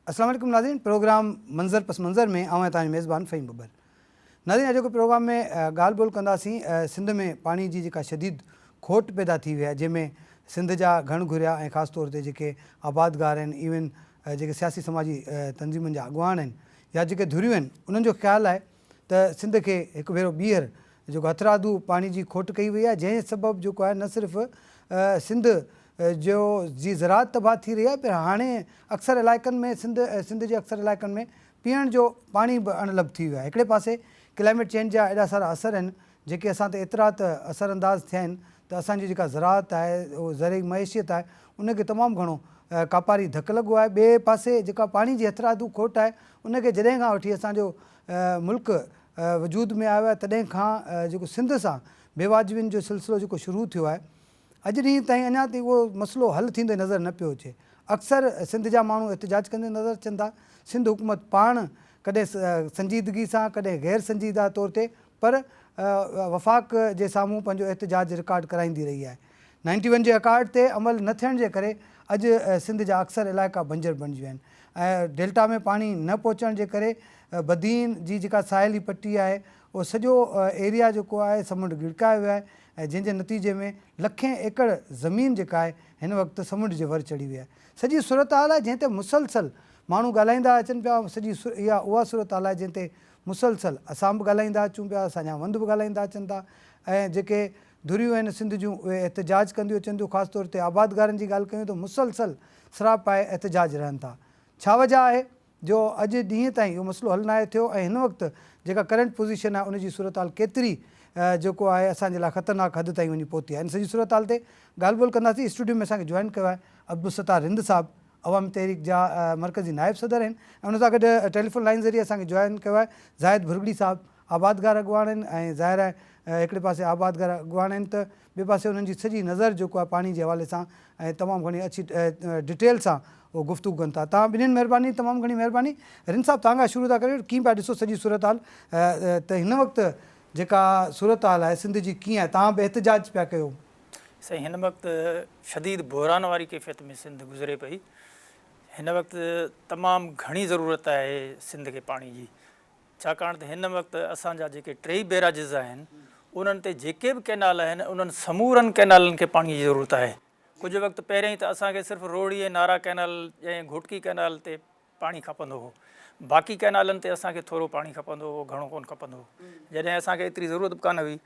السلام عليڪم ناظرين پروگرام منظر پس منظر ۾ آئون آهيان توهان جو ميزبان فهيم ٻٻر ناظرين اڄوڪي پروگرام ۾ ڳالهه ٻولهه ڪنداسين سنڌ ۾ پاڻي جي جيڪا شديد کوٽ پيدا ٿي وئي آهي جنهن ۾ سنڌ جا گهڻ گهريا ۽ خاص طور تي جيڪي آبادگار آهن ايون جيڪي سياسي سماجي تنظيمن جا اڳواڻ آهن يا جيڪي ڌريون آهن انهن جو خيال آهي ته سنڌ کي هڪ ڀيرو ٻيهر جيڪو هٿرادو پاڻي جي کوٽ ڪئي وئي آهي جنهن سبب جيڪو آهي نه صرف سنڌ جو جي زراعت تباهه ٿي رهي آهي پر هاڻي اڪثر علائقن ۾ سنڌ سنڌ جي اڪثر علائقن ۾ پيئڻ جو پاڻي به اڻ لڀ ٿي ويو آهي هڪڙي پاسي ڪلائميٽ چينج جا ايڏا سارا اثر آهن جيڪي اسان تي ايترا ته اثر انداز ٿيا آهن ته اسان جي جيڪا زراعت آهي زرعي معيشيت آهي ان کي تمام گهڻو ڪاپاري ڌڪ لڳو آهي ٻئي پاسي جيڪا پاڻي جي هٿرادو کوٽ آهي ان کي جڏهن کان وٺي اسان جو ملڪ وجود ۾ آيو آهي تڏهن کان جيڪو سنڌ سان بيواجبين جو سلسلو جيڪو شروع ٿيو آهي اڄ ڏينهن تائين اڃا تائين اهو مسئلو حل ٿيندي نظر نه پيو اچي. اڪثر سنڌ جا ماڻهو احتجاج ڪندي نظر اچن ٿا. سنڌ حڪومت پاڻ ڪڏهن سنجيدگي سان ڪڏهن غير سنجيده طور تي پر وفاق جي سامهون پنهنجو احتجاج رڪارڊ ڪرائيندي رهي آهي. نائنٽي ون جي اڪارڊ تي عمل نه ٿيڻ جي ڪري اڄ سنڌ جا اڪثر علائقا بنجر بڻجي ويا آهن ۽ ڊيلٽا ۾ پاڻي نه پهچڻ جي ڪري بدين جي جيڪا ساحلي پٽي آهي اهو سڄو ايريا جيڪو آهي سمنڊ ڳڙڪايو ويو آهي ۽ جنهن جي نتيجي ۾ لکين ايڪڙ زمين جيڪا آهي هن وقت سمنڊ جي ور چڙهي وئي آهي. سڄي صورتحال آهي جنهن تي مسلسل ماڻهو ڳالهائيندا اچن پيا سڄي اها اها صورتحال آهي جنهن تي مسلسل اسان به ڳالهائيندا اچون پيا اسان جا وند به ڳالهائيندا اچن ٿا ۽ جيڪي ڌريون آهن سنڌ جون اهي احتجاج ڪنديون اچن ٿيون خاص طور تي آبادگارن جي ڳالهه ڪيون ته مسلسل سراپائي احتجاج رهن ٿا ڇا وجه آهي جو اڄ ڏينهن تائين اهو مسئلو حل ناهي ٿيو ۽ هن وقت جيڪا ڪرنٽ پوزيشن آهي ان جي صورتحال ڪيتري جيڪو آهي اسان جي لاء خطرناڪ حد تائين وڃي پهتي آهي ان سڄي صورتحال تي ڳالهه ٻولهه ڪنداسين اسٽوڊيو ۾ اسان کي جوائن ڪيو آهي عبدالستار رند صاحب عوامي تحريڪ جا مرڪزي نائب صدر آهن ۽ ان سان گڏ ٽيليفون لائين ذريعي اسان کي جوائن ڪيو آهي زاهد ڀرڳڙي صاحب آبادگار اڳواڻ آهن ۽ ظاهر آهي هڪڙي پاسي آبادگار اڳواڻ آهن ته ٻئي پاسي انهن جي سڄي نظر جيڪو آهي پاڻي جي حوالي سان ۽ تمام گهڻي اڇي ڊٽيل سان اهو گفتگو ڪن ٿا. توهان ٻنهين مهرباني تمام گهڻي مهرباني. رند صاحب توهان کان شروع ٿا ڪريون ڪيئن پيا ڏسو سڄي صورتحال ته هن وقت جيڪا صورتحال آهي سنڌ جي ڪيئن آهي توهان به احتجاج پيا ڪيو. سائين هن وقت شديد بحران واري ڪيفيت ۾ سنڌ گذري پئي هن وقت تمام گهڻي ضرورت آهي سنڌ کي پاڻي جي ڇاڪاڻ ته هن وقت اسان جا جيڪي ٽيئي بئراجز آهن انهن تي جيڪي به ڪئنال آهن انهن سمورن ڪئنالن کي پاڻي جي ضرورت آهي. ڪجهه وقت پهريائين ته اسان کي صرف روهڙي ۽ نارا ڪئنال ۽ گهوٽڪي ڪئنال تي پاڻي کپندو هو. باقي ڪئنالن تي اسان کي ٿورو پاڻي کپندو هو گهڻو ڪونه کپندو هو. جڏهن اسان کي ايتري ضرورت به ڪانه هئي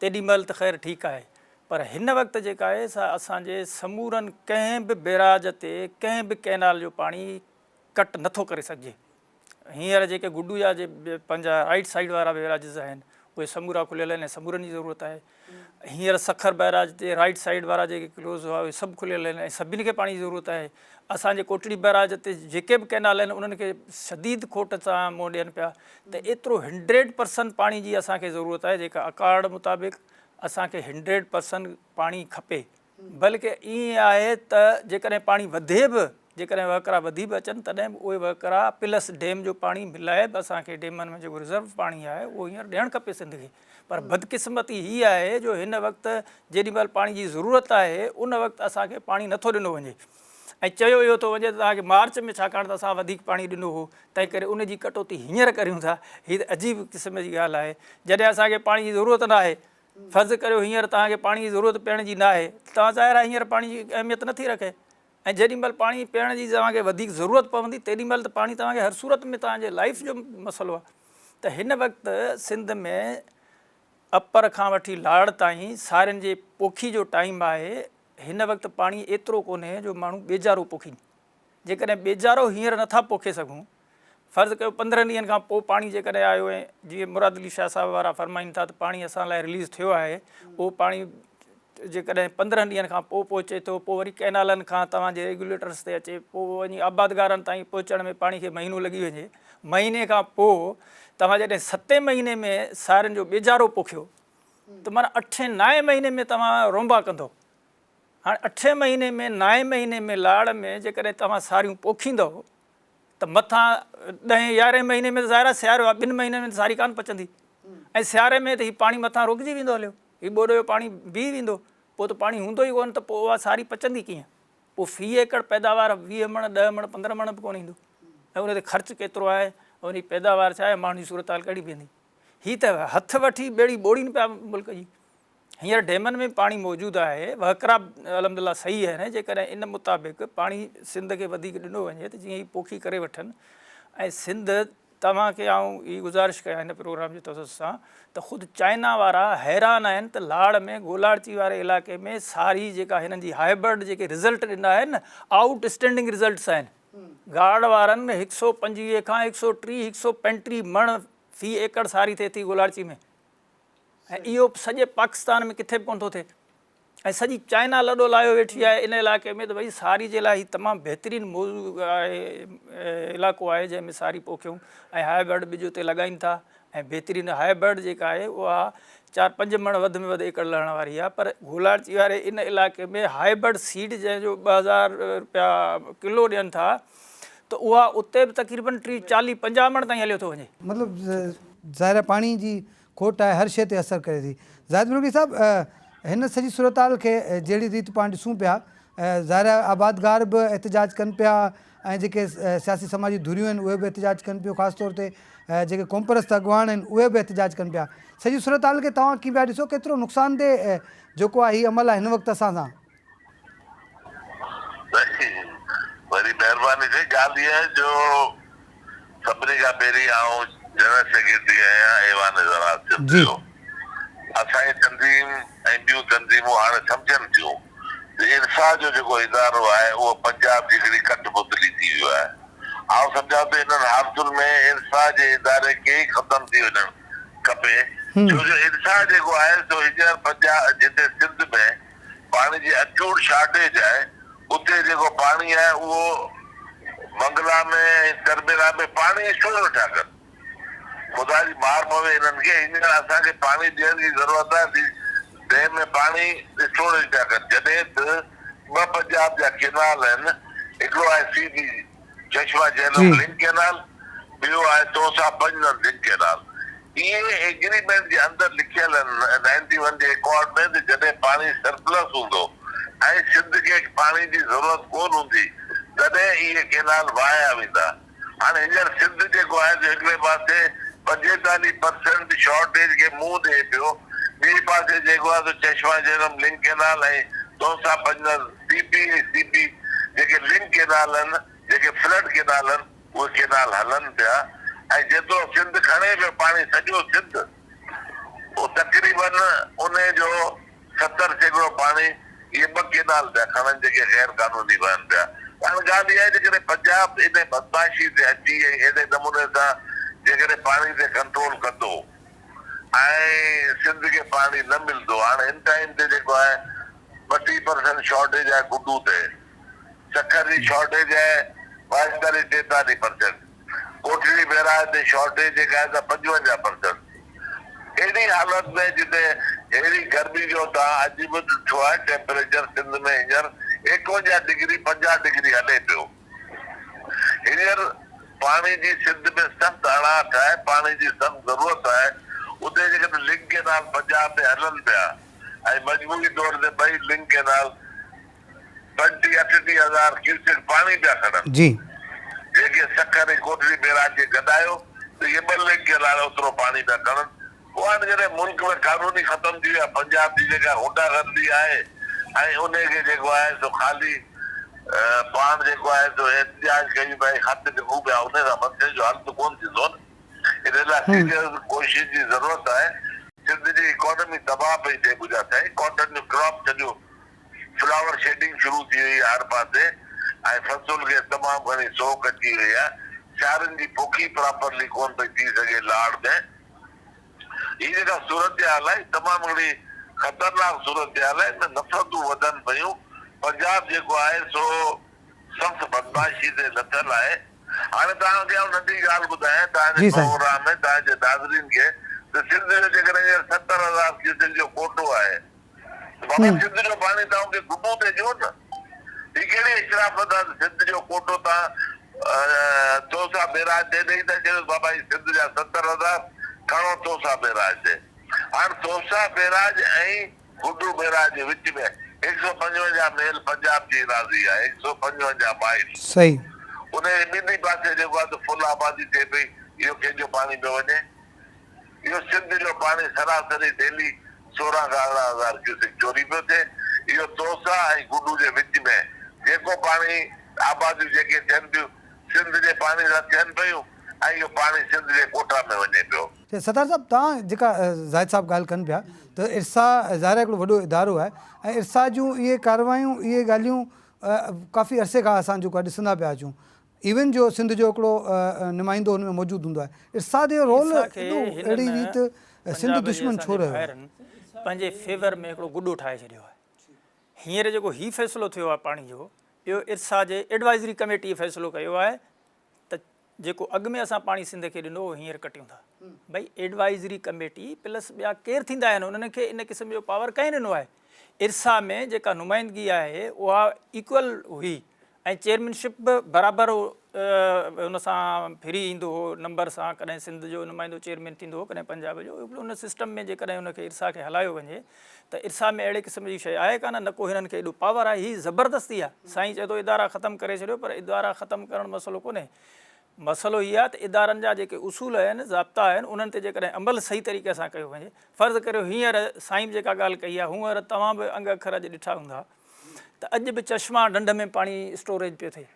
تيڏي مهل ته خير ٺيڪ آهي پر هن وقت جيڪا آهي سا اسان جي سمورن ڪنهن به بئراج تي ڪنهن به ڪئنال جو پاڻي ڪٽ نٿو ڪري سگهجي. هينئر جيڪي گڊو جا جي پنهنجا رائيٽ سائيڊ وارا بئراجز آهن اهي سمورا کليل آهن ۽ سمورن جي ضرورت آهي هينئر سکر بئراج تي رائيٽ سائيڊ وارا جيڪي ڪلوز هئا اهي سڀ کليل آهن ۽ سڀني کي پاڻي جي ضرورت آهي اسانجي ڪوٽڙي بئراج تي جيڪي به ڪئنال آهن انهن کي شديد کوٽ سان منهن ڏين پيا ته ايترو هنڊريڊ پرسنٽ پاڻي جي اسانکي ضرورت آهي جيڪا اڪارڊ مطابق اسانکي هنڊريڊ پرسنٽ پاڻي کپي بلڪه ائين آهي ته جيڪڏهن پاڻي وڌي به، جيڪڏهن وهڪرا وڌي به اچن تڏهن به اهي وهڪرا پلس ڊيم جو پاڻي ملائي به اسان کي ڊيمن ۾ جيڪو رزرو پاڻي آهي اهو هينئر ڏيڻ کپي سنڌ کي پر بدقسمتي هي آهي جو هن وقت جيڏي مهل پاڻي جي ضرورت آهي ان وقت اسان کي پاڻي نٿو ڏنو وڃي ۽ چيو اهو ٿو وڃي ته توهان کي مارچ ۾ ڇاڪاڻ ته اسان وڌيڪ پاڻي ڏنو هو تنهن ڪري ان جي ڪٽوتي هينئر ڪريون ٿا هي ته عجيب قسم جي ڳالهه آهي جڏهن اسان کي پاڻي جي ضرورت ناهي فرض ڪريو هينئر توهان کي پاڻي جي ضرورت پيئڻ جي ناهي ته توهان ظاهر آهي هينئر پاڻي جي اهميت نٿي رکي ۽ جيڏي مهل پاڻي پيئڻ جي توهان کي وڌيڪ ضرورت پوندي تيڏي مهل ته پاڻي توهان کي هر صورت ۾ توهان جي لائف جو مسئلو آهي ته هن وقت سنڌ ۾ اپر کان وٺي لاڙ تائين سارين جي پوکي جو ٽائيم آهي هن وقت پاڻي ايترو ڪونهي جو ماڻهو ٻيجارو پوکين جيڪڏهن ٻيجارو هينئر نٿا پوکي سگهون فرض ڪيو 15 ڏينهن کان پوء پاڻي جيڪڏهن آيو ۽ جيئن مراد علي شاهه صاحب وارا فرمائين ٿا ته پاڻي اسان لاء رليز ٿيو آهي اهو پاڻي جيڪڏهن 15 ڏينهن کان پوء پهچي ٿو پوء وري ڪئنالن کان توهان جي ريگيوليٽرس تي اچي پوء وڃي آبادگارن تائين پهچڻ ۾ پاڻي کي مهينو لڳي وڃي مهيني کان پوء توهان جڏهن ستين مهيني ۾ سارين جو ٻيجارو پوکيو ته معنيٰ اٺين نائين مهيني ۾ توهان رونبا ڪندو هاڻي اٺين مهيني ۾ نائين مهيني ۾ لاڙ ۾ جيڪڏهن توهان ساريون پوکيندو ته مٿان ڏهين يارهين مهيني ۾ ته ظاهر آهي سيارو آهي ٻن مهينن ۾ ته ساري ڪانه پچندي ۽ سياري ۾ ته هي پاڻي مٿان روڪجي ويندو هليو هي ٻوڏ جو پاڻي بيهي ويندو پوء ته پاڻي هوندو ئي ڪونه ته پوء اها ساري پچندي ڪيئن پوء في ايڪڙ پيداوار 20 مڻ 10 مڻ 15 مڻ به ڪونه ايندو. ۽ ان تي خرچ ڪيترو آهي ۽ ان جي پيداوار ڇا آهي ماڻهن جي صورتحال ڪهڙي بيهندي. هي ته هٿ وٺي ٻيڙي ٻوڙين پيا ملڪ جي. هينئر ڊيمن ۾ پاڻي موجود آهي، وهڪرا الحمدلله صحيح آهن، جيڪڏهن ان مطابق پاڻي سنڌ کي وڌيڪ ڏنو وڃي ته جيئن هي پوکي ڪري وٺن ۽ سنڌ توهان کي آئون هي گذارش ڪيان هن پروگرام جي توسط سان ته خود چائنا وارا حيران آهن ته لاڙ ۾ گولاڙچي واري علائقي ۾ ساري جيڪا هنن جي هائبرڊ جيڪي رزلٽ ڏنا آهن آئوٽ اسٽينڊنگ رزلٽس آهن گارڊ وارن هڪ سو 25 کان 130 135 مڻ في ايڪڙ ساري ٿئي ٿي گولاڙچي ۾ ۽ اهو سڄي پاڪستان ۾ ڪٿي به ڪونه ٿو ٿئي ۽ سڄي چائنا لڏو لايو ويٺي آهي ان علائقي ۾ ته ڀئي ساري جي لاء هي تمام بهترين موضوع آهي علائقو آهي جنهن ۾ ساري پوکيون ۽ هائبرڊ ٻج اتي لڳائين ٿا ۽ بهترين هائبرڊ جيڪا آهي اها چار پنج مڻ وڌ ۾ وڌ ايڪڙ لهڻ واري آهي پر گولاڙچي واري ان علائقي ۾ هائبرڊ سيڊ جنهن جو 2000 روپيا ڪلو ڏين ٿا ته اها اتي به تقريبن 30 40 50 مڻ تائين هليو ٿو وڃي. مطلب ظاهر آهي پاڻي جي کوٽ آهي هر شيء تي اثر ڪري ٿي. زاهد ملڪي صاحب هن سڄي صورتحال کي جهڙي ريت پاڻ ڏسون پيا ظاهر آهي آبادگار به احتجاج ڪن پيا ۽ جيڪي سياسي سماجي ڌريون آهن اهي به احتجاج ڪن پيون خاص طور تي جيڪي قومپرست اڳواڻ آهن اهي به احتجاج ڪن پيا سڄي صورتحال کي توهان ڪيئن پيا ڏسو ڪيترو نقصان ده جيڪو آهي هي عمل آهي هن وقت اسان سان. سائين وڏي مهرباني سائين ڳالهه اها آهي جو سڀني کان پهرين آئون جنرل سيڪريٽري آهيان ايوان زراعت سنڌ جو اسان جي تنظيم ۽ ٻيون تنظيمون هاڻي سمجهن ٿيون ته ارسا جو جيڪو ادارو آهي اهو پنجاب جي هڪڙي ڪٺ پتلي ٿي ويو آهي آئون سمجهان ٿو انهن حالتن ۾ ارسا جي اداري کي ئي ختم ٿي وڃڻ کپي ڇو جو ارسا جيڪو آهي سو هينئر پنجاب جتي سنڌ ۾ پاڻي جي اڪيوٽ شارٽيج آهي اتي جيڪو پاڻي آهي اهو منگلا ۾ ۽ تربيلا ۾ پاڻي اسٽور ويٺا ڪن خدا جي مار پوي هنن کي هينئر اسان کي پاڻي ڏيڻ جي ضرورت آهي ڊيم ۾ پاڻي اسٽوريج پيا ڪن جڏهن ته ٻه پنجاب جا ڪينال آهن هڪڙو آهي سي جي چشما جهلم لنڪ ڪينال، ٻيو آهي تونسا پنجند لنڪ ڪينال. اهي ايگريمينٽ جي اندر لکيل آهن نائنٽي ون جي ايڪارڊ ۾ ته جڏهن پاڻي سرپلس هوندو ۽ سنڌ کي پاڻي جي ضرورت ڪونه هوندي تڏهن اهي ڪينال وهايا ويندا. هاڻي هينئر سنڌ جيڪو آهي سو هڪڙي پاسي 45 پرسينٽ شارٽيج کي منهن ڏئي پيو ٻئي پاسي جيڪو آهي سو Chashma Jhelum link canal ۽ Taunsa Panjnad P P ۽ C P جيڪي لنڪ ڪينال آهن، جيڪي فلڊ ڪينال آهن، اهي ڪينال هلن پيا ۽ جيترو سنڌ کڻي پيو پاڻي سڄو سنڌ اهو تقريبن انهي جو 70% پاڻي اهي ٻه ڪينال پيا کڻن جيڪي غير قانوني وهن پيا. هاڻ ڳالهه اها آهي جيڪڏهن پنجاب انهي بدمعاشي تي اچي ۽ اهڙي نموني سان جيڪڏهن پاڻي تي ڪنٽرول ڪندو ۽ سنڌ کي پاڻي نه ملندو هاڻ هن ٽائيم تي جيڪو آهي ٻٽيهه پرسنٽ شارٽيج آهي گڊو تي، سکر جي شارٽيج آهي 42 43 پرسنٽ، ڪوٽڙي بئراج تي شارٽيج جيڪا آهي سا 55 پرسنٽ. اهڙي حالت ۾ جتي ههڙي گرمي جو توهان اڄ به ڏٺو آهي ٽيمپريچر سنڌ ۾ هينئر 51 ڊگري 50 ڊگري هلي پيو. هينئر پاڻي جي سنڌ ۾ سخت اڻاٺ آهي، پاڻي جي سخت ضرورت آهي، اتي جيڪڏهن لنڪ ڪينال پنجاب ۾ هلن پيا ۽ مجموعي طور تي ٻئي لنڪ ڪئنال 35 38 هزار ڪيوسڪ پاڻي پيا کڻن. جيڪي سکر ۽ ڪوٽڙي بئراج کي گڏايو ته اهي ٻه لنڪ ڪئنال اوترو پاڻي پيا کڻن. پوء هاڻ جڏهن ملڪ ۾ قانون ئي ختم ٿي ويو آهي، پنجاب جي جيڪا غنڊا گردي آهي ۽ انهي کي جيڪو آهي سو خالي پاڻ جيڪو آهي سو احتجاج ڪيون پيا ۽ خط لکون پيا انهي سان مسئلي جو حل ته ڪونه ٿيندو نه. ان لاء سيريس ڪوشش جي ضرورت آهي. سنڌ جي اڪانومي تباهه پئي ٿئي منهنجا سائين، ڪاٽن جو ڪراپ ڇڏيو، فلاور شيڊنگ شروع ٿي وئي آهي هر پاسي ۽ فصل کي تمام گهڻي سوڪ اچي وئي آهي، سيارن جي پوکي پراپرلي ڪونه پئي ٿي سگهي لاڙ ۾. هي جيڪا صورتحال آهي تمام گهڻي خطرناڪ صورتحال آهي، ان ۾ نفرتون وڌن پيون، پنجاب جيڪو آهي سو سخت بدمعاشي تي لٿل آهي. هاڻي توهان کي آئون ننڍي ڳالهه ٻڌايان توهان جي پروگرام ۾ توهان جي ناظرين کي ته سنڌ جو جيڪڏهن هينئر 70,000 ڪيوسڪ جو ڪوٽو آهي ته بابا سنڌ جو پاڻي توهان کي گڊو تي ڏيو نه هي ڪهڙي اشرافت آهي ته سنڌ جو ڪوٽو توهان توسا بيراج تي ڏئي ٿا ڇڏيو بابا هي سنڌ جا 70,000 کڻو توسا بيراج تي هاڻ توسا بيراج ۽ گڊو بئراج جي وچ ۾ 155 ميل پنجاب جي ايراضي آهي، 155 مائل. صحيح. ان جي ٻنهي پاسي جيڪو آهي ته فل آبادي ٿئي پئي، اهو ڪنهن جو پاڻي پيو وڃي؟ اهو سنڌ جو پاڻي سراسري ڊيلي 16 کان 18 هزار ڪيوسڪ چوري پيو ٿئي. اهو تونسا ۽ گڊو جي وچ ۾ جيڪو پاڻي آباديون جيڪي ٿين پيون سنڌ جي پاڻي سان ٿين پيون ۽ اهو پاڻي سنڌ جي ڪوٽا ۾ وڃي پيو. ستار صاحب توهان جيڪا زاهد صاحب ڳالهه ڪن پيا ته ارسا ظاهر آهي هڪڙو وڏو ادارو آهي ۽ ارسا جون اهي ڪارروايون اهي ڳالهيون ڪافي عرصي کان اسان جيڪو آهي ڏسندا پيا اچون ايون جو سنڌ جو هڪڙو نمائندو ان ۾ موجود هوندو آهي. ارسا جو رول ارسا کي ايڏو هنن اهڙي ريت سنڌ پنجاب جي دشمن اسان ڇو جي رهيو آهي؟ ڀائرن پنهنجي فيور ۾ هڪڙو گڏو ٺاهي ڇڏيو آهي. هينئر جيڪو هي فيصلو ٿيو آهي پاڻي جو اهو ارسا جي ايڊوائزري ڪميٽيء فيصلو ڪيو آهي ته جيڪو اڳ ۾ اسان پاڻي سنڌ کي ڏنو اهو هينئر ڪٽيون ٿا. ڀئي ايڊوائزري ڪميٽي پلس ٻيا ڪير ٿيندا آهن انهن کي ان قسم جو پاور ڪنهن ڏنو آهي؟ ارسا ۾ جيڪا نمائندگي آهي اها ايڪول هئي ۽ چيئرمين شپ به برابر ان سان ڦري ايندو هو نمبر سان ڪڏهن سنڌ جو نمائندو چيئرمين ٿيندو هو ڪڏهن پنجاب جو ان سسٽم ۾ جيڪڏهن ان کي ارسا کي هلايو وڃي ته ارسا ۾ اهڙي قسم جي شيء آهي ڪانه نه ڪو هنن کي ايڏو پاور آهي هي زبردستي آهي سائين چئي ٿو ادارا ختم ڪري ڇڏيو پر ادارا ختم ڪرڻ مسئلو ڪونهي مسئلو هي آهي ته ادارن جا جيڪي اصول آهن ضابطا آهن انهن تي جيڪڏهن عمل صحيح طريقي سان ڪيو وڃي فرض ڪريو هينئر سائين به جيڪا ڳالهه ڪئي آهي هونئر توهان به انگ اکر اڄ ڏٺا هوندا ته اڄ به چشما ڍنڍ ۾ پاڻي اسٽوريج پيو ٿئي.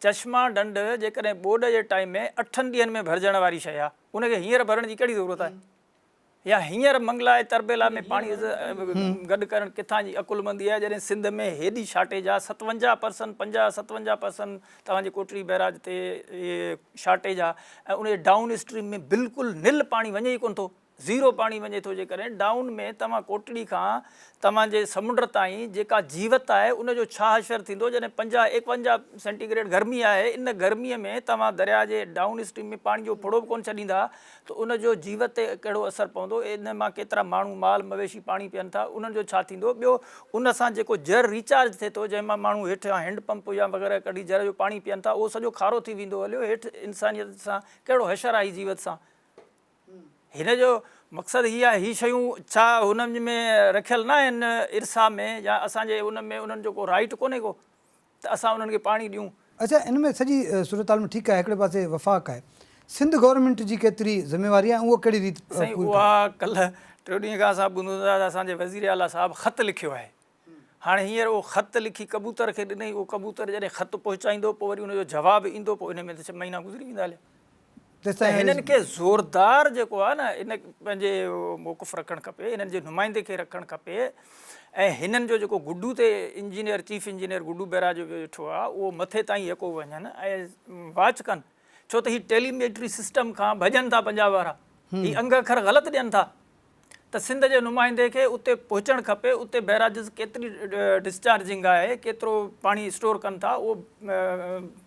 چشما ڍنڍ جيڪڏهن ٻوڏ جي ٽائيم ۾ اٺن ڏينهن ۾ ڀرجڻ واري شيء آهي ان کي هينئر ڀرڻ جي ڪهڙي ضرورت آهي؟ يا هينئر منگلا ۽ تربيلا ۾ پاڻي گڏ ڪرڻ ڪٿان جي عقلمندي آهي جڏهن سنڌ ۾ هيڏي شارٽيج آهي 57 پرسنٽ 50 57 پرسنٽ توهان جي ڪوٽڙي بئراج تي شارٽيج آهي ۽ ان جي ڊائون اسٽريم ۾ بلڪل نل پاڻي وڃي ئي ڪونه ٿو. زيرو پاڻي وڃي ٿو جيڪڏهن ڊائون ۾ توهان ڪوٽڙي کان توهان جي سمنڊ تائين جيڪا جيوت آهي ان جو ڇا حشر ٿيندو جڏهن 50 51 سينٽي گريڊ گرمي آهي ان گرمي ۾ توهان درياء جي ڊائون اسٽريم ۾ پاڻي جو ڦڙو به ڪونه ڇڏيندا ته ان جو جيوت تي ڪهڙو اثر پوندو ان مان ڪيترا ماڻهو مال مويشي پاڻي پين ٿا انهن جو ڇا ٿيندو ٻيو ان سان جيڪو جر ريچارج ٿئي ٿو جنهن مان ماڻهو هيٺ هينڊ پمپ يا وغيره ڪڍي جر جو پاڻي پين ٿا اهو سڄو کارو ٿي ويندو هليو هيٺ انسانيت سان ڪهڙو حشر آهي جيوت سان هن جو مقصد هي آهي هي شيون ڇا هنن ۾ رکيل نه آهن ارسا ۾ يا اسان جي ان ۾ انهن جو ڪو رائيٽ ڪونهي ڪو ته اسان انهن کي پاڻي ڏيون. اڇا ان ۾ سڄي صورتحال ۾ ٺيڪ آهي هڪڙي پاسي وفاق آهي سنڌ گورنمينٽ جي ڪيتري ذميواري آهي ۽ اهو ڪهڙي ريت سائين پوري ڪري. اها ڪلهه ٽيون ڏينهن کان اسان ٻڌون ٿا ته اسان جي وزير اعليٰ صاحب خط لکيو آهي هاڻي هينئر اهو خط لکي ڪبوتر کي ڏنئي، اهو ڪبوتر جڏهن خط پهچائيندو، پوء وري ان جو جواب ايندو، پوء ان ۾ ته ڇهه مهينا گذري ويندا هليا. ته هنن کي زوردار جيڪو آهي نه ان پنهنجي موقف رکڻ کپي، هنن جي نمائندي کي رکڻ کپي ۽ هنن جو جيڪو گڊو تي engineer chief engineer Guddu barrage جو ويٺو آهي اهو مٿي تائين يڪو وڃن ۽ واچ ڪن ڇو ته هي ٽيليميٽري سسٽم کان ڀڄن ٿا پنجاب وارا، هي انگ اکر غلط ڏين ٿا. ته سنڌ جي نمائندي کي اتي پهچڻ کپي، اتي بئراجز ڪيتري ڊسچارجنگ آهي، ڪيترو پاڻي اسٽور ڪن ٿا، اهو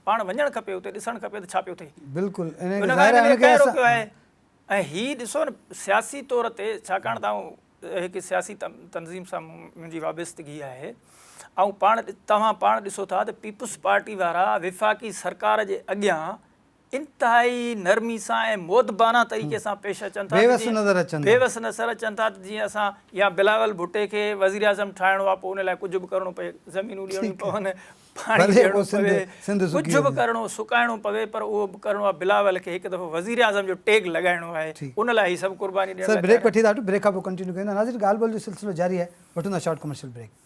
پاڻ وڃڻ کپي اتي ڏسڻ کپي ته ڇا پيو ٿئي. بلڪل ان کان هنن کي ڪنهن روڪيو آهي؟ ۽ هي ڏسو نه سياسي طور تي ڇاڪاڻ ته آئون هڪ سياسي تنظيم سان منهنجي وابستگي آهي، آئون پاڻ توهان پاڻ ڏسو ٿا ته پيپلز پارٽي وارا وفاقي سرڪار جي اڳيان انتهائي نرمي سان ۽ مودبانه طريقي سان پيش اچن ٿا ته جيئن نظر بيوس نظر اچن ٿا ته جيئن اسان يا بلاول ڀٽي کي وزيراعظم ٺاهڻو آهي پوء ان لاء ڪجهه به ڪرڻو پئي زمينون ڏيڻيون پون پاڻي ڏيڻو پوي ڪجهه به ڪرڻو سڪائڻو پوي پر اهو به ڪرڻو آهي بلاول کي هڪ دفعو وزيراعظم جو ٽيگ لڳائڻو آهي ان لاء هي سڀ قرباني ڏيڻ لاء سر بريڪ وٺي ٿا وٺون بريڪ کان پوء ڪنٽينيو ڪيون ٿا ناظرين ڳالهه ٻولهه جو سلسلو جاري آهي وٺون ٿا short commercial break.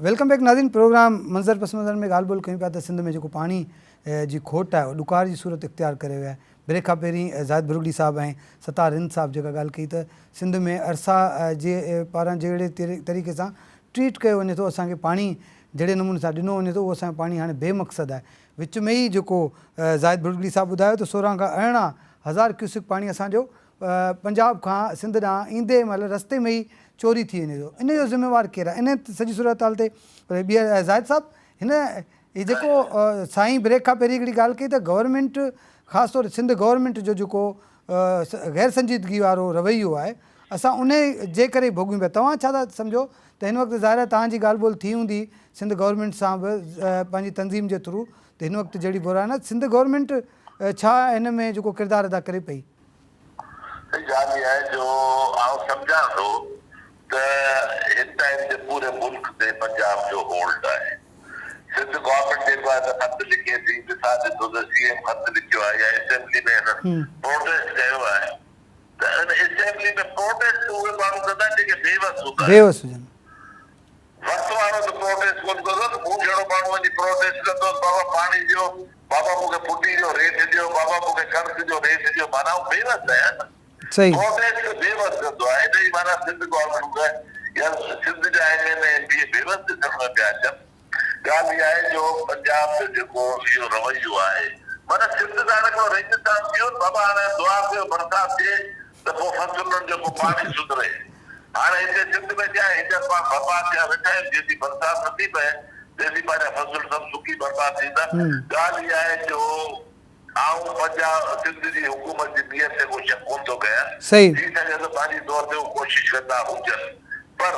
Welcome back ناظرين پروگرام منظر پس منظر ۾ ڳالهه ٻولهه ڪيون پيا ته سنڌ ۾ جيڪو پاڻي جي کوٽ آهي اهو ڏڪار جي صورت اختيار ڪري ويو آهي بريڪ کان پهرين زاهد ڀرڳڙي صاحب ۽ ستار رند صاحب جيڪا ڳالهه ڪئي ته سنڌ ۾ ارسا جي پاران جهڙي طريقي سان ٽريٽ ڪيو وڃي ٿو اسان کي پاڻي جهڙي نموني سان ڏنو وڃي ٿو اهو اسان جو پاڻي هاڻي بي مقصد آهي وچ ۾ ئي جيڪو زاهد ڀرڳڙي صاحب ٻڌايو ته 16 کان 18 هزار ڪيوسڪ پاڻي اسان جو پنجاب کان سنڌ ڏانهن ايندي مهل رستي ۾ ئي چوري ٿي وڃي ٿو ان جو ذميوار ڪير آهي ان سڄي صورتحال تي ٻيهر زاهد صاحب هن هي جيڪو سائين بريڪ کان پهرين هڪڙي ڳالهه ڪئي ته گورنمينٽ خاص طور سنڌ گورنمينٽ جو جيڪو غير سنجيدگي وارو رويو آهي اسان انهي جي ڪري ئي ڀوڳيون پيا توهان ڇا ٿا سمجهو ته هن وقت ظاهر آهي توهان جي ڳالهه ٻولهه ٿي هوندي سنڌ گورنمينٽ سان به پنهنجي تنظيم جي ٿرو ته هن وقت جهڙي بحران آهي سنڌ گورنمينٽ ڇا هن ۾ جيڪو ڪردار ادا ڪري پئي؟ سائين ڳالهه اها آهي جو آئون سمجهان ٿو ته هن ٽائيم تي پوري ملڪ تي پنجاب جو هولڊ آهي. سنڌ گورنمينٽ جيڪو آهي ته خط لکي ٿي، ڏسان ڏٺو ته سي ايم خط لکيو آهي يا اسيمبلي ۾ هنن پروٽيسٽ ڪيو آهي ته ان اسيمبلي ۾ پروٽيسٽ اهي ماڻهو ڪندا آهن جيڪي بي وس هوندا آهن. بي وس هجن. وس وارو ته پروٽيسٽ ڪونه ڪندو نه، مون جهڙو ماڻهو وڃي پروٽيسٽ ڪندو ته بابا پاڻي ڏيو، بابا مون کي ڦٽي جو ريٽ ڏيو، بابا مون کي ڪڻڪ جو ريٽ ڏيو، معنيٰ آئون بي وس آهيان نه. صحيح. پروٽيسٽ بي وس ڪندو آهي، ان جي معنيٰ سنڌ گورنمينٽ يا سنڌ جا M N A M P A بي وس ڏسڻ ۾ پيا اچن. ڳالهه اها آهي جو پنجاب جو جيڪو اهو رويو آهي معنيٰ سنڌ ته هاڻي هڪڙو ريگستان ٿي ويو نه بابا هاڻي دعا ڪيو برسات ٿئي ته پوء فصلن جو ڪو پاڻي سڌري. هاڻي هتي سنڌ ۾ ڇا آهي هينئر پاڻ برباد ٿيا ويٺا آهيون جيسين برسات نٿي پئي تيسين پنهنجا فصل سڀ سڪي برباد ٿيندا. ڳالهه اها آهي جو آئون پنجاب سنڌ جي حڪومت جي نيت تي ڪو شڪ ڪونه ٿو ڪيان. صحيح. ٿي سگهي ٿو پنهنجي طور تي هو ڪوشش ڪندا هجن پر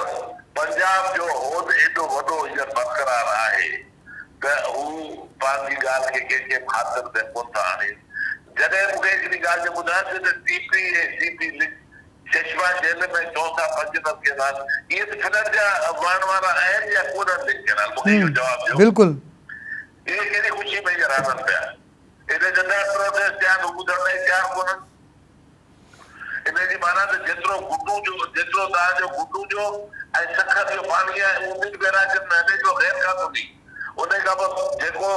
پنجاب جو عهد ايڏو وڏو هينئر برقرار آهي ته هو پنهنجي ڳالهه کي ڪنهن کي به خاطر ۾ ڪونه ٿا آڻين. جڏهن مون کي هڪڙي ڳالهه جو ٻڌايو ٿيو ته T P ۽ C P link Chashma Jhelum ۾ Taunsa Panjnad canal اهي به ڇڏڻ جا وهڻ وارا آهن يا ڪونهن لنڪ ڪينال مون کي اهو جواب ڏيو. بلڪل. اهي ڪهڙي خوشي ۾ هينئر هلن پيا. ايڏا ننڍا پروٽيسٽ ٿيا آهن هو ٻڌڻ لاء تيار ڪونهن. انهيء جي معنيٰ ته جيترو گڊو جو جيترو توهان جو گڊو جو ۽ سکر جو پاڻي آهي اهو ٻن بئراجن ۾ هلي پيو غير قانوني. انهيء کان پوء جيڪو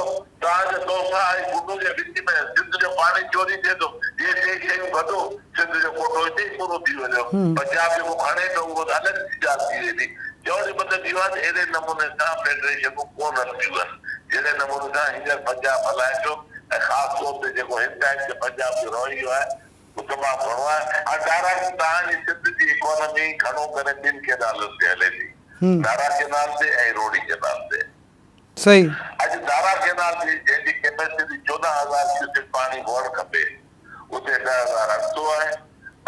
توهان جو تونسا ۽ گڊو جي وچ ۾ سنڌ جو پاڻي چوري ٿئي ٿو اهي ٽي شيون گڏو سنڌ جو ڪوٽو اتي ئي پورو ٿي وڃيو. پنجاب جيڪو کڻي ٿو اهو ته الڳ ڳالهه ٿي ويندي. چوڻ جو مطلب اهو آهي ته اهڙي نموني سان فيڊريشنون ڪونه هلنديون آهن جهڙي نموني سان هينئر پنجاب هلائي پيو ۽ خاص طور تي جيڪو هن ٽائيم تي پنجاب جو رويو آهي اهو تمام گهڻو آهي. هاڻ دارا توهان جي سنڌ جي اڪانومي گهڻو ڪري ٻن ڪينالن تي هلي ٿي دارا ڪينال تي ۽ روهڙي ڪينال تي. صحيح. اڄ دارا ڪينال جي جنهن جي ڪيپيسٽي 14,000 ڪيوسڪ پاڻي هئڻ کپي اتي 10,800 آهي.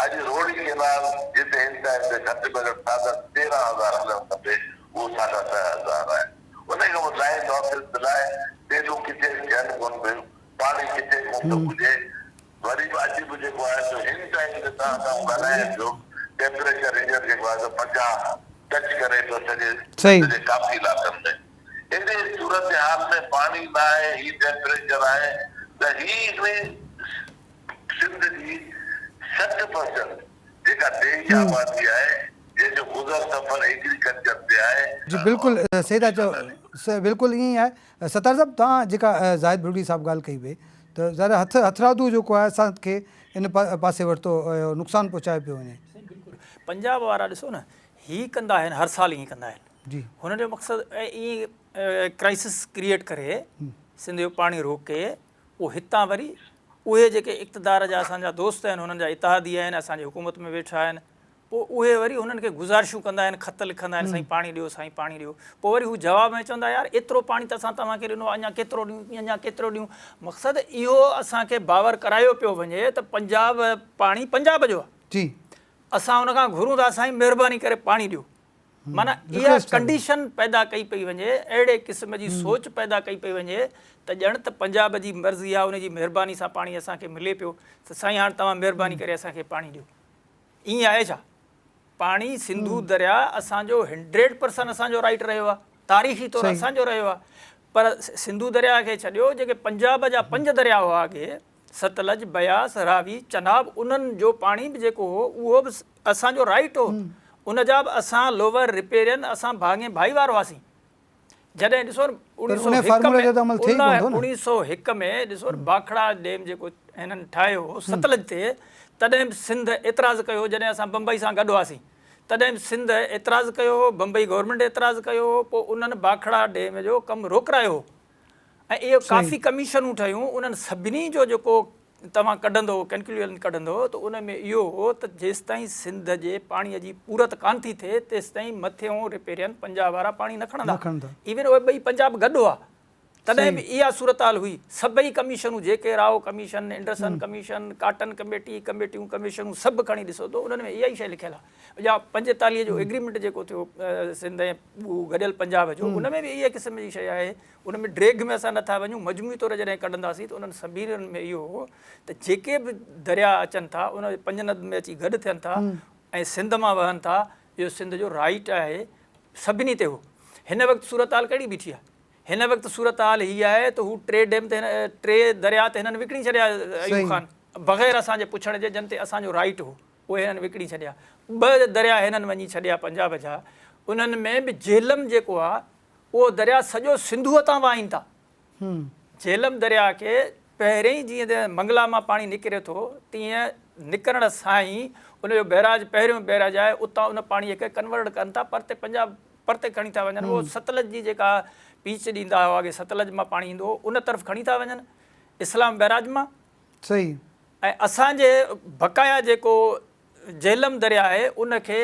اڄ روهڙي ڪينال جتي هن ٽائيم تي گهٽ ۾ گهٽ ساڍا 13,000 هلڻ کپي اهو ساڍا 10,000 آهي. انهي کان پوء لائين لاسز لاء ٽيلون ڪٿي ٿين ڪونه پيون، پاڻي ڪٿي ڪونه ٿو پڄي. وري به اڄ به جيڪو آهي سو هن ٽائيم تي توهان سان آئون ڳالهايان پيو ٽيمپريچر هينئر جيڪو آهي سو 50 ٽچ ڪري پيو سڄي سنڌ جي ڪافي علائقن ۾. اهڙي صورتحال ۾ پاڻي نه آهي هي ٽيمپريچر آهي ته هي هڪڙي سنڌ جي 60 پرسنٽ جيڪا ديهي آبادي آهي جنهن جو گذر سفر ايگريڪلچر تي آهي. جي بلڪل صحيح ٿا چئو بلڪل ائين ئي آهي ستار صاحب توهان جيڪا زاهد ڀرڳڙي صاحب ڳالهه ڪئي پئي ته ظاهر آهي هٿ هٿرادو جيڪو آهي اسان کي ان پاسي ورتو نقصان پهچايو پيو وڃي. سائين بلڪل پنجاب وارا ڏسو نه هي ڪندا آهن هر سال ائين ڪندا آهن جي هن جو مقصد ائين ڪرائسس ڪريئيٽ ڪري سنڌ جو پاڻي روڪي پوء هتان وري اهي جيڪي اقتدار جا اسان جا دوست آهن هنن جا اتحادي آهن اسان جي حڪومت ۾ ويٺا آهن پوء اهي وري هنن کي گذارشون ڪندا آهن خط لکندا آهن سائين پاڻي ڏيو سائين پاڻي ڏيو پوء وري هو جواب ۾ چوندا يار ايترو پاڻي ته اسان توهان کي ڏنو آهي اڃا ڪيترو ڏيون اڃا ڪيترو ڏيون مقصد اهو اسان کي باور ڪرايو پيو وڃي ته پنجاب پاڻي پنجاب جو آهي جي اسان ان کان گهرون ٿا سائين مهرباني ڪري پاڻي ڏيو معنيٰ اها ڪنڊيشن پيدا ڪئي پئي وڃي اهڙي قسم جي سوچ پيدا ڪئي پئي وڃي ته ڄڻ ته پنجاب جي مرضي آهي ان جي مهرباني سان پاڻي اسان کي ملي پيو ته سائين هاڻ توهان مهرباني ڪري اسان کي پاڻي ڏيو ائين آهي ڇا؟ پاڻي سنڌو درياء اسان جو هنڊريڊ پرسنٽ اسان جو رائيٽ رهيو آهي تاريخي طور اسان جو رهيو آهي پر سنڌو درياء کي ڇڏيو جيڪي پنجاب جا پنج درياء هئا اڳي ستلج بياس راوي چناب انهن جو پاڻي به جيڪو هو اهو به اسان جو رائيٽ هو ان جا به اسان لوور رپيرين اسان ڀاڱي ڀائيوار هئاسين جڏهن ڏسو نه 1901 ۾ ڏسو نه باکڙا ڊيم جيڪو هنن ٺاهيو هو ستلج تي تڏهن به سنڌ اعتراض ڪيو هو جڏهن اسان بمبئي سان گڏ هئاسين تڏهن به سنڌ اعتراض ڪيو هو بمبئي گورنمينٽ اعتراض ڪيو هو پوء انهن باکڙا ڊيم جو ڪم روڪرايو هو ۽ اهي ڪافي ڪميشنون ٺهيون انهن سڀني جو جيڪو توهان ڪڍندو ڪنڪليوزن ڪڍندو ته ان ۾ اهو هو ته جيستائين سنڌ جي پاڻي جي پورت ڪانه ٿي ٿئي تيستائين مٿيون رپيرين پنجاب وارا پاڻي نه کڻندا ايون اهي ٻئي پنجاب گڏ هئا. تڏهن به اها صورتحال هئي. سڀئي ڪميشنون جيڪي Rao commission, Anderson commission, cotton committee, ڪميٽيون ڪميشنون سڀ کڻي ڏسو ته انهن ۾ اها ئي شيء لکيل آهي. يا 45 جو ايگريمينٽ جيڪو ٿيو سنڌ ۽ گڏيل پنجاب جو ان ۾ به اها قسم جي شيء آهي. ان ۾ ڊيگهه ۾ اسان نٿا وڃون، مجموعي طور جڏهن ڪڍنداسين ته انهن سڀني ۾ اهو هو ته جيڪي به درياء اچن ٿا ان پنجند ۾ اچي گڏ ٿين ٿا ۽ سنڌ مان وهن ٿا، اهو سنڌ جو رائيٽ آهي، سڀني تي هو. هن وقت صورتحال ڪهڙي بيٺي آهي؟ هن وقت صورتحال هي آهي ته هو ٽي ڊيم ته هن ٽي درياء ته هنن وڪڻي ڇڏيا ايوب خان بغير اسان جي پڇڻ جي جن تي اسان جو رائيٽ هو اهي هنن وڪڻي ڇڏيا. ٻه درياء هنن وڃي ڇڏيا پنجاب جا انهن ۾ به جهلم جيڪو آهي اهو درياء سڄو سنڌوء تان وهائين ٿا. جهلم درياء کي پهرين جيئن ته منگلا مان پاڻي نڪري ٿو تيئن نڪرڻ سان ئي ان جو بئراج پهريون بئراج آهي اتان ان پاڻي کي ڪنورٽ ڪن ٿا پرتي پنجاب پرتي کڻي ٿا وڃن اهو ستلج جي جيڪا پيچ ڏيندا هئا اڳي ستلج مان پاڻي ايندو هو ان طرف کڻي ٿا وڃن اسلام بئراج مان صحيح. ۽ اسان جي بقايا جيڪو جهلم درياء آهي ان کي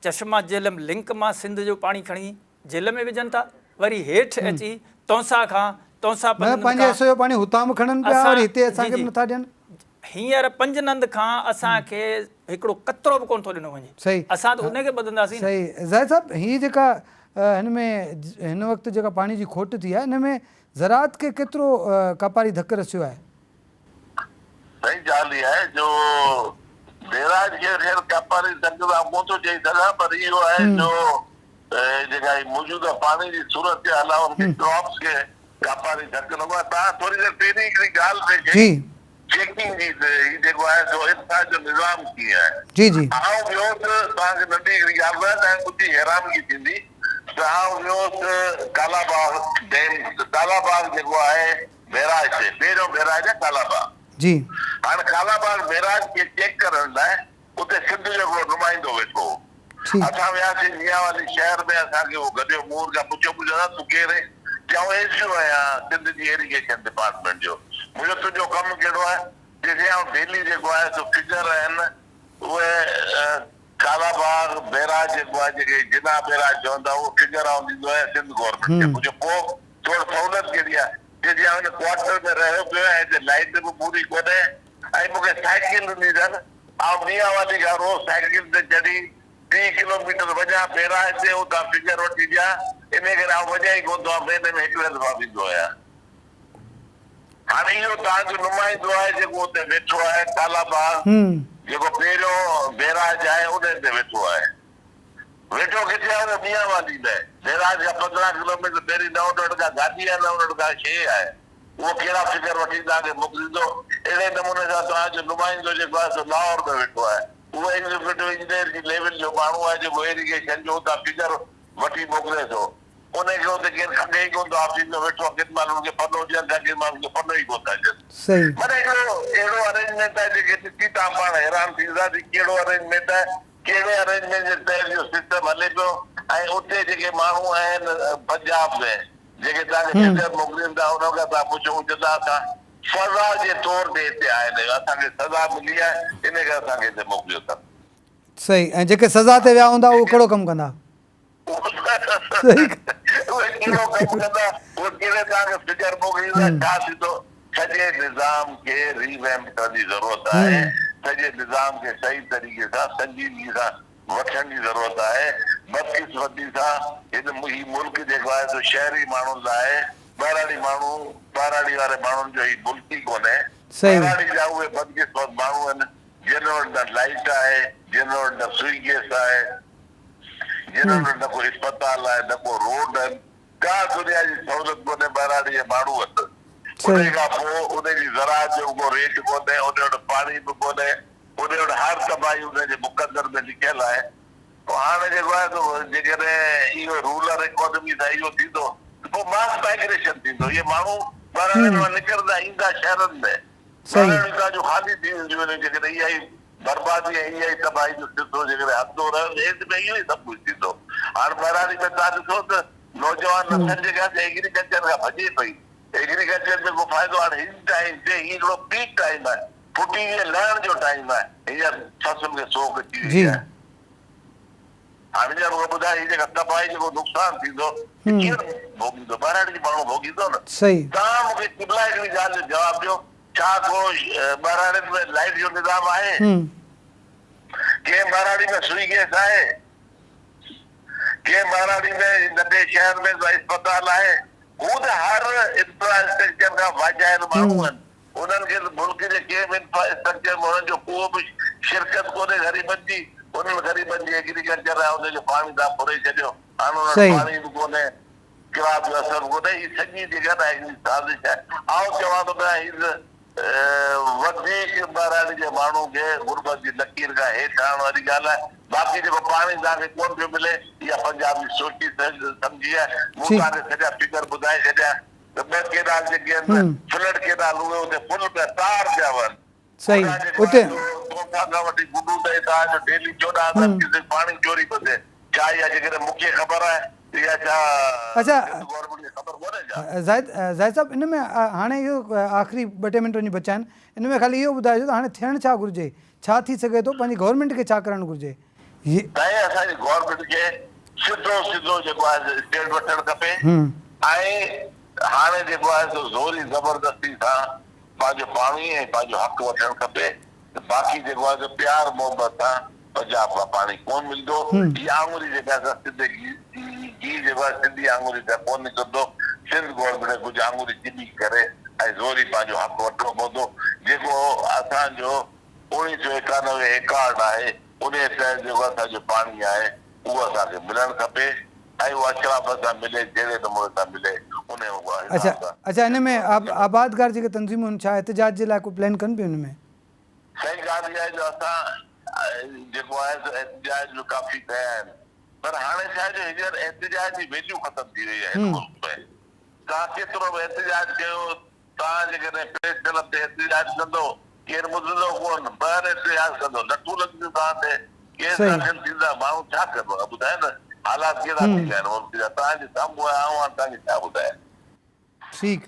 چشما جهلم لنڪ مان سنڌ جو پاڻي کڻي جيل ۾ وجهن ٿا وري هيٺ اچي تونسا کان تونسا مطلب پنجند پنهنجي کان حصي جو پاڻي هتان به کڻن پيا اسان وري هتي جي اسان کي جي به نٿا ڏين. هينئر پنجند کان اسان کي هڪڙو قطرو به ڪونه ٿو ڏنو وڃي صحيح اسان ته ان کي ٻڌنداسين نه. صحيح زاهد صاحب هي جيڪا هن ۾ هن وقت جيڪا پاڻي جي کوٽ ٿي آهي ان ۾ زراعت کي ڪيترو ڪاپاري ڌڪ رسيو آهي؟ سائين ڳالهه اها آهي جو بيراج کي خير ڪاپاري ڌڪ ته آئون ڪونه ٿو چئي سگهان پر اهو آهي جو جيڪا هي موجوده پاڻي جي صورتحال آهي ان کي ڪراپس کي ڪاپاري ڌڪ لڳو آهي. توهان ٿوري دير پهرين هڪڙي ڳالهه پئي ڪئي چيڪنگ جي ته هي جيڪو آهي سو ارسا جو نظام ڪيئن آهي. جي جي. آئون ويو هوس توهان کي ننڍي هڪڙي ڳالهه ٻڌايان توهان کي ٻڌي حيرانگي ٿيندي ته آئون ويو هوس ڪالا باغ ڊيم ڪالا باغ جيڪو آهي بئراج تي پهريون بئراج آهي ڪالا باغ جي. هاڻ ڪالا باغ بئراج کي چيڪ ڪرڻ لاء اتي سنڌ جو هڪڙو نمائندو ويٺو هو. اسان وياسين ميانوالي شهر ۾ اسان کي اهو گڏيو مون ان کان پڇيو منهنجو دادا تون ڪير آهين؟ چيائون ايس ڊي او آهيان سنڌ جي ايريگيشن ڊپارٽمينٽ جو. مون چيو تنهنجو ڪم ڪهڙو آهي؟ چيسين آئون ڊيلي جيڪو آهي سو فگر آهن اهي ڪالا باغ بئراج جيڪو آهي جيڪي جناح بئراج چون ٿا اهو فگر آئون ڏيندو آهيان سنڌ گورنمينٽ کي. مون چيو پوء تو وٽ سهولت ڪهڙي آهي؟ چيسين آئون هن ڪوارٽر ۾ رهيو پيو آهيان هتي لائيٽ به پوري ڪونهي ۽ مون کي سائيڪل ڏني اٿن، آئون ميانوالي کان روز سائيڪل تي چڙهي 30 ڪلوميٽر وڃان بيراج تي اتان فگر وٺي ڏيان، انهيء ڪري آئون وڃان ئي ڪونه ٿو، آئون مهيني ۾ هڪ دفعا ويندو آهيان. هاڻي اهو توهان جو نمائندو آهي جيڪو اتي ويٺو آهي، ڪالا باغ جيڪو پهريون بيراج آهي انهيء تي ويٺو آهي. ويٺو ڪٿي آهي اهو ميانوالي ۾، بيراج کان 15 ڪلوميٽر پهرين نه ان وٽ ڪا گاڏي آهي نه ان وٽ ڪا شيء آهي. اهو ڪهڙا فگر وٺي توهان کي موڪليندو؟ اهڙي نموني سان توهان جو نمائندو جيڪو آهي سو لاهور ۾ ويٺو آهي. اهو ايگزيڪيوٽو انجنيئر جي ليول جو ماڻهو آهي جيڪو ايريگيشن جو اتان فگر وٺي موڪلي ٿو. انهي کي اتي ڪير کنگهي ئي ڪونه ٿو. آفيس ۾ ويٺو آهي ڪن مهل ان کي پنو ڏين ٿا ڪن مهل ان کي پنو ئي ڪونه ٿا ڏين. معنيٰ هڪڙو اهڙو ارينجمينٽ آهي جيڪي ڏسي توهان پاڻ حيران ٿيندا ته ڪهڙو ارينجمينٽ آهي. ڪهڙي ارينجمينٽ جي تحت اهو سسٽم هلي پيو ۽ اتي جيڪي ماڻهو آهن پنجاب ۾ جيڪي توهان کي فگر موڪلين ٿا انهن کان توهان پڇو هو چوندا اسان سزا جي طور تي هتي آيل آهيون اسان کي سزا ملي آهي ان ڪري اسان کي هتي موڪليو اٿن. صحيح ۽ جيڪي سزا تي ويا هوندا اهي ڪهڙو ڪم ڪندا؟ اهي ڪهڙو ڪم ڪندا اهي ڪهڙي توهان کي فگر موڪليندا ڇا ٿيندو سڄي نظام کي ري ويمپ ڪرڻ جي ضرورت آهي سڄي نظام کي صحيح طريقي سان سنجيدگي سان وٺڻ جي ضرورت آهي، بدقسمتي سان هن هي ملڪ جيڪو آهي سو شهري ماڻهن لاء آهي، ٻهراڙي ماڻهو ٻهراڙي واري ماڻهن جو هي ملڪ ئي ڪونهي، ٻهراڙي جا اهي بدقسمت ماڻهو آهن جن وٽ نه لائيٽ آهي، جن وٽ نه سوئي گئس آهي، جن وٽ نه ڪو اسپتال آهي، نه ڪو روڊ آهن، ڪا دنيا جي سهولت ڪونهي ٻهراڙي جي ماڻهو وٽ، انهي کان پوء انهي جي زراعت جو به ڪو ريٽ ڪونهي، انهي وٽ پاڻي به ڪونهي. ان وٽ هر تباهي ان جي مقدر ۾ لکيل آهي. پوء هاڻي جيڪو آهي سو جيڪڏهن اهو رولر اڪانومي سان اهو ٿيندو ته پوء ماس مائگريشن ٿيندو. اهي ماڻهو ٻهراڙين مان نڪرندا ايندا شهرن ۾. ٻهراڙيون هتان جون خالي ٿي وينديون وڃن جيڪڏهن اها ئي بربادي ۽ اها ئي تباهي جو سلسلو جيڪڏهن هلندو رهيو ته اينڊ ۾ اهو ئي سڀ ڪجهه ٿيندو. هاڻ ٻهراڙي ۾ توهان ڏسو ته نوجوان نسل جيڪا آهي سا ايگريڪلچر کان ڀڄي پئي. ايگريڪلچر ۾ ڪو فائدو هاڻ هن ٽائيم تي هي هڪڙو پيڪ ٽائيم آهي. ڦٽي جي لهڻ جو ٽائيم آهي هينئر فصل کي سوڪ اچي وئي آهي. هاڻي جا مونکي ٻڌاء هي جيڪا تباهي جيڪو نقصان ٿيندو هي ڪير ڀوڳيندو؟ ٻهراڙي جو ماڻهو ڀوڳيندو نه. صحيح. توهان مونکي قبلا هڪڙي ڳالهه جو جواب ڏيو ڇا ڪو ٻهراڙين ۾ لائيٽ جو نظام آهي؟ ڪنهن ٻهراڙي ۾ سوئي گئس آهي؟ ڪنهن ٻهراڙي ۾ ننڍي شهر ۾ ڪو اسپتال آهي؟ هو ته هر انفراسٽرڪچر کان واجهايل ماڻهو آهن. انهن کي ته ملڪ جي ڪنهن به انفراسٽرڪچر ۾ انهن جو ڪو به شرڪت ڪونهي غريبن جي انهن غريبن جي ايگريڪلچر آهي ان جو پاڻي تان ڦري ڇڏيو هاڻ انهن وٽ پاڻي به ڪونهي ڪراپ جو اثر به ڪونهي هي سڄي جيڪا نه هڪڙي سازش آهي آئون چوان ٿو پيا هي ته وڌيڪ ٻهراڙي جي ماڻهو کي غربت جي لڪير کان هيٺ آڻڻ واري ڳالهه آهي باقي جيڪو پاڻي توهان کي ڪونه پيو ملي اها پنجاب جي سوچي سمجهي آهي مون توهان کي سڄا فگر ٻڌائي ڇڏيا ته ٻه ڪينال جيڪي آهن فلڊ ڪينال اهي اتي فل پيا تار پيا وهن. صحيح هوڏانهن جيڪو اتي. آهي سو تونسا کان وٺي گڊو تائين توهان جو ڊيلي 14 هزار ڪيوسڪ پاڻي چوري پيو ٿئي. ڇا اها جيڪڏهن مون کي خبر آهي ته اها ڇا اڇا سنڌ گورنمينٽ کي خبر ڪونهي ڇا؟ زاهد زاهد صاحب ان ۾ هاڻي اهو آخري ٻه ٽي منٽ وڃي بچيا آهن ان ۾ خالي اهو ٻڌائجو ته هاڻي ٿيڻ ڇا گهرجي ڇا ٿي سگهي ٿو پنهنجي گورنمينٽ کي ڇا ڪرڻ گهرجي هي. سائين اسان جي گورنمينٽ کي سڌو سڌو جيڪو آهي سو اسٽينڊ وٺڻ کپي ۽ هاڻي جيڪو آهي سو زوري زبردستي سان پنهنجو پاڻي ۽ پنهنجو حق وٺڻ کپي ته باقي جيڪو آهي سو پيار محبت سان پنجاب کان پاڻي ڪون ملندو هي آڱري جيڪا آهي سا سڌي گيهه جيڪو آهي سڌي آڱري سان ڪون نڪرندو سنڌ گورنمينٽ کي ڪجهه آڱري چٻي ڪري ۽ زوري پنهنجو حق وٺڻو پوندو جيڪو اسان جو 1991 ايڪارڊ آهي انهيء تحت جيڪو اسان جو پاڻي آهي اهو اسان کي ملڻ کپي ۽ اهو اشرافت سان ملي جهڙي نموني سان ملي انهيء اڇا حساب سان اڇا ان ۾ آبادگار جيڪي تنظيمون آهن ڇا احتجاج جي لاء ڪو پلان ڪن پيون ان ۾؟ صحيح ڳالهه اها آهي جو اسان جيڪو آهي سو احتجاج به ڪافي ڪيا آهن پر هاڻي ڇا آهي جو هينئر احتجاج جي ويليو ختم ٿي وئي آهي هن ملڪ ۾ توهان ڪيترو به احتجاج ڪيو توهان جيڪڏهن پريس ڪلب تي احتجاج ڪندو، ڪير ٻڌندو ڪونه، ٻهر احتجاج ڪندو، لٺون لڳنديون توهان تي، ڪيس داخل ٿيندا، ماڻهو ڇا ڪندو؟ ٻڌايو نه حالات ڪهڙا ٿي ويا آهن ملڪ جا، توهان جي سامهون آهي، آئون هاڻ توهان کي ڇا ٻڌايان. ٺيڪ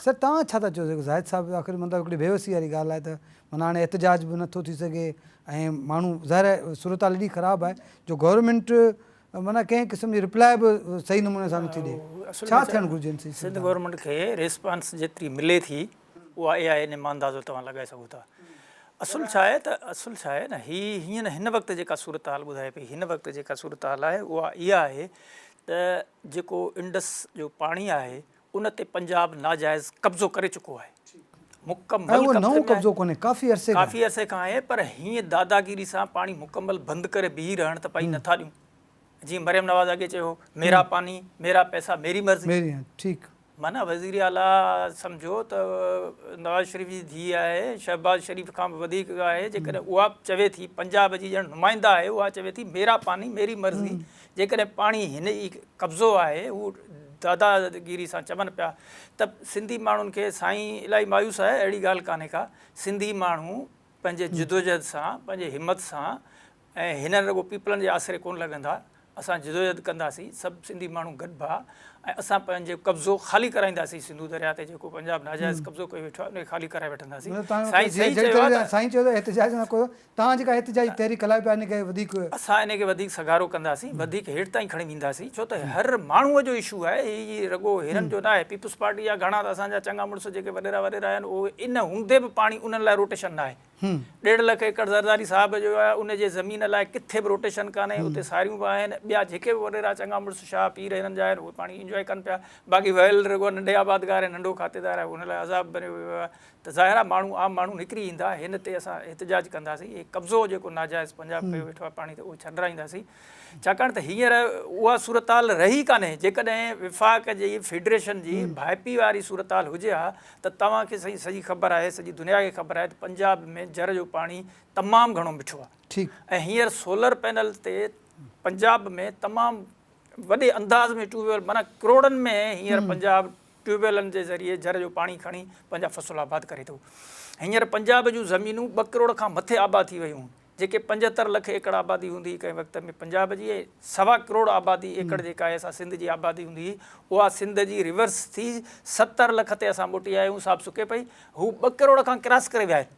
سر توهان ڇا ٿا چئو جيڪو زاهد صاحب آخر مطلب هڪڙي بيوسي واري ڳالهه آهي ته معنيٰ هاڻي احتجاج به نٿو ٿي سگهي ۽ ماڻهو ظاهر آهي صورتحال ايڏي خراب آهي جو گورنمينٽ معنيٰ ڪنهن قسم جي رپلائي به صحيح نموني سان نٿي ڏئي. اصل ڇا ۾ ٿيڻ گهرجي ان سنڌ سلسلي ۾؟ گورنمينٽ کي ريسپانس جيتري ملي ٿي اها اها آهي ان مان اندازو توهان لڳائي سگهو ٿا. اصل ڇا آهي ته اصل ڇا آهي نه هي هينئر هن وقت جيڪا صورتحال ٻڌائي پئي هن وقت جيڪا صورتحال آهي اها اها آهي ته جيڪو انڊس جو پاڻي آهي ان تي پنجاب ناجائز قبضو ڪري چڪو آهي مڪمل ۽ اهو نئون قبضو ڪونهي ڪافي عرصي کان ڪافي عرصي کان آهي پر هيئن داداگيري سان پاڻي مڪمل بند ڪري بيهي رهڻ ته پائي نٿا ڏيون جيئن مريم نواز اڳي چيو هو ميرا پاني ميرا پئسا ميري مرضي ميري ٺيڪ معنيٰ وزير اعليٰ سمجهو ته نواز شريف جي ڌيء آهي شهباز شريف کان به وڌيڪ آهي جيڪڏهن اها چوي ٿي پنجاب جي ڄڻ نمائنده آهي اها چوي ٿي ميرا پاني ميري مرضي جيڪڏهن پاڻي هن ئي قبضو آهي هو داداگيري سان چون پيا ته سنڌي ماڻهن کي سائين الائي مايوس آهي اهڙي ڳالهه ڪانهي ڪا سنڌي ماڻهو پنهنجي جدوجهد سان پنهنجي همت سان ۽ هنن رڳو پيپلن جي آسري ڪونه لڳندا اسان جدوجهد ڪنداسين سڀ سنڌي ماڻهو گڏبا ۽ اسان پنهنجو قبضو خالي ڪرائينداسين سنڌو درياء تي جيڪو پنجاب ناجائز قبضو ڪيو ويٺو آهي ان کي خالي ڪرائي وٺنداسين سائين صحيح چيو آهي ته سائين چيو ته احتجاج نه ڪيو توهان جيڪا احتجاجي تحريڪ هلايو پيا ان کي وڌيڪ. اسان ان کي وڌيڪ سگهارو ڪنداسين، وڌيڪ هيٺ تائين کڻي وينداسين، ڇو ته هر ماڻهوء جو اشو آهي، هي رڳو هيرن جو ناهي، پيپلز پارٽي جا گهڻا ته اسان جا چڱا مڙس جيڪي وڏيرا وڏيرا آهن اهي ان هوندي به پاڻي انهن لاء روٽيشن ناهي. ڏيڍ لک ايڪڙ زرداري صاحب جو آهي ان جي زمين لاء ڪٿي به روٽيشن ڪانهي، اتي ساريون به آهن، ٻيا جيڪي به وڏيرا چڱا مڙس شاهه پير هنن جا آهن اهي پاڻي انجواء ڪن پيا، باقي ويل رڳو ننڍي آبادگار ۽ ننڍو کاتيدار آهي ان لاء عذاب بنيو ويو آهي. ته ظاهر آهي ماڻهو عام ماڻهو نڪري ايندا هن تي اسان احتجاج ڪنداسين هي قبضو جيڪو ناجائز پنجاب ڪيو ويٺو آهي پاڻي تي اهو ڇڏرائينداسين ڇاڪاڻ ته هينئر اها صورتحال رهي ڪانهي جيڪڏهن وفاق جي فيڊريشن جي ڀائپي واري صورتحال هجي ها ته توهان کي سائين سڄي خبر آهي سڄي دنيا کي خبر آهي ته پنجاب ۾ جر جو پاڻي تمام گهڻو مٺو آهي ۽ هينئر سولر پينل تي پنجاب ۾ تمام وڏي انداز ۾ ٽيوب ويل معنيٰ ڪروڙن ۾ هينئر پنجاب ٽيوب ويلن جي ذريعي جر جو پاڻي کڻي پنهنجا فصل آباد ڪري ٿو. هينئر پنجاب جون زمينون ٻه ڪروڙ کان مٿي آباد ٿي ويون، جيڪي 75 لک ايڪڙ آبادي هوندي هئي ڪنهن وقت ۾ پنجاب جي ۽ سوا ڪروڙ آبادي ايڪڙ جيڪا آهي سا سنڌ جي آبادي هوندي هئي، اها سنڌ جي ريورس ٿي 70 لک تي اسان موٽي آيا آهيون، صاحب سڪي پئي، هو ٻه ڪروڙ کان ڪراس ڪري ويا آهن.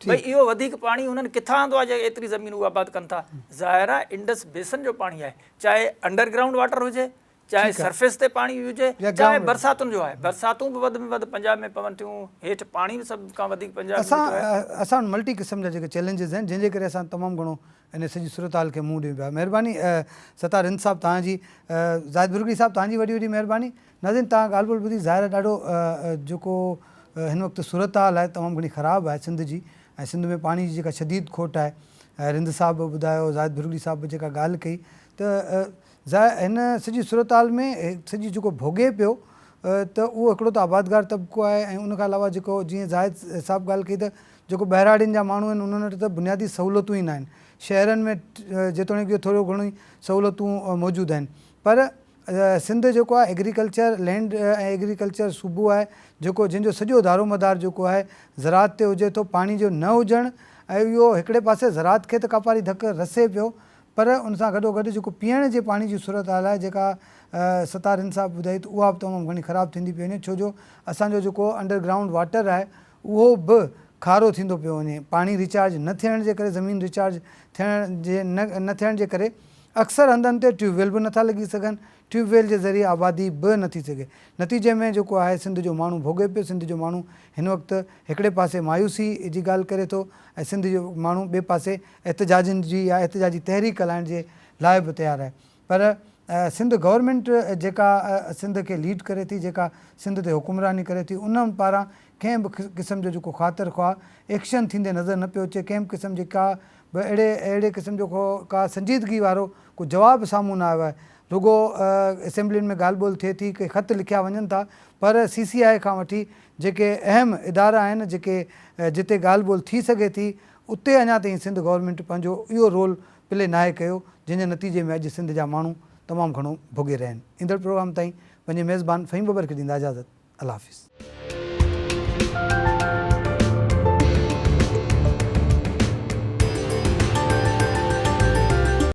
ڀئي اهو وڌيڪ پاڻي انهن ڪٿان آندو آهي جيڪي ايتري زمين هو آباد ڪن ٿا؟ ظاهر آهي انڊس بيسن جو پاڻي آهي، چاهي انڊر گرائونڊ واٽر هجي، چاهي سرفيس تي پاڻي هجي، چاهي برساتن جو آهي. برساتون به وڌ ۾ وڌ پنجاب ۾ پون ٿيون، هيٺ پاڻي به سڀ کان وڌيڪ پنجاب ۾ ويٺو آهي. اسان وٽ ملٽي قسم جا جيڪي چئلينجز آهن جنهن جي ڪري اسان تمام گهڻو ان سڄي صورتحال کي منهن ڏيون پيا. مهرباني ستار رند صاحب توهان جي. زاهد ڀرڳڙي صاحب توهان جي وڏي وڏي مهرباني. ناظرين توهان ڳالهه ٻولهه ٻڌي ظاهر آهي ڏاڍو جيڪو هن وقت صورتحال آهي تمام گهڻي خراب آهي سنڌ جي ۽ سنڌ ۾ پاڻي جي جيڪا شديد کوٽ آهي رند صاحب به ٻڌايو زاهد ڀرڳڙي صاحب به جيڪا ڳالهه ڪئي ته ظاهر هن سڄي صورتحال ۾ سڄي جيڪو ڀوڳي پيو ته اهو هڪڙو ته آبادگار طبقو آهي ۽ ان کان علاوه جيڪو جيئن زاهد صاحب ڳالهه ڪئي ته جيڪو ٻهراڙين جا ماڻهو آهن انهن وٽ ته بنيادي سهولتون ئي ناهن شهرن ۾ جيتوڻيڪ اهو ٿورو گهڻو ئي سهولتون موجود آهن پر سنڌ جيڪو آهي ايگريڪلچر لينڊ ۽ ايگريڪلچر صوبو آهي جيڪو جنهن جو سڄو دارومدار جيڪو آهي زراعت تي هجي ٿو پاڻي جو نه هجڻ ۽ اهو هڪڙي پاسي زراعت کي ته ڪاپاري ڌڪ رسي پيو پر ان سان گڏو گڏ جيڪو پيئڻ جي پاڻي جي صورتحال آهي جيڪا ستار هند صاحب ٻڌائي ته اها به تمام گهڻي خراب ٿيندي پئي وڃي ڇو جو اسان جو جيڪو انڊر گرائونڊ واٽر آهي اهو به کارو ٿيندو پيو وڃي پاڻي ريچارج نه ٿيڻ جي ڪري زمين ريچارج ٿيڻ جي نه ٿيڻ جي ڪري اڪثر هنڌن تي ٽيوب ويل به نٿا لڳي سگهن، ٽيوب ويل جي ذريعي آبادي به نه ٿي سگهي. نتيجي ۾ جيڪو آهي سنڌ جو ماڻهو ڀوڳي پيو، سنڌ جو ماڻهو هن وقت هڪڙي پاسي مايوسي جي ڳالهه ڪري ٿو ۽ سنڌ جو ماڻهو ٻئي پاسي احتجاجن جي يا احتجاجي تحريڪ هلائڻ جي لاء به تيار آهي پر سنڌ گورنمينٽ جيڪا سنڌ کي ليڊ ڪري ٿي، جيڪا سنڌ تي حڪمراني ڪري ٿي ان پاران ڪنهن به قسم جو جيڪو خاطر خواهه ايڪشن ٿيندي نظر نه پيو اچي، ڪنهن به قسم جي ڪا به اهڙي اهڙي قسم جو ڪو ڪا سنجيدگي وارو ڪو جواب سامهون نه آيو آهي. رڳو اسيمبلين ۾ ڳالهه ٻولهه ٿئي ٿي، ڪي خط لکيا وڃن ٿا پر سي سي آء کان وٺي جيڪي اهم ادارا آهن جيڪي جتي ڳالهه ٻولهه ٿي سگهي ٿي اتي اڃا تائين سنڌ گورنمينٽ پنهنجو اهو رول پلي ناهي ڪيو جنهن جي نتيجي ۾ اڄ سنڌ جا ماڻهو تمام گهڻو ڀوڳي رهيا آهن. ايندڙ پروگرام تائين پنهنجي ميزبان فهيم ٻٻر کي ڏيندا اجازت. الله حافظ.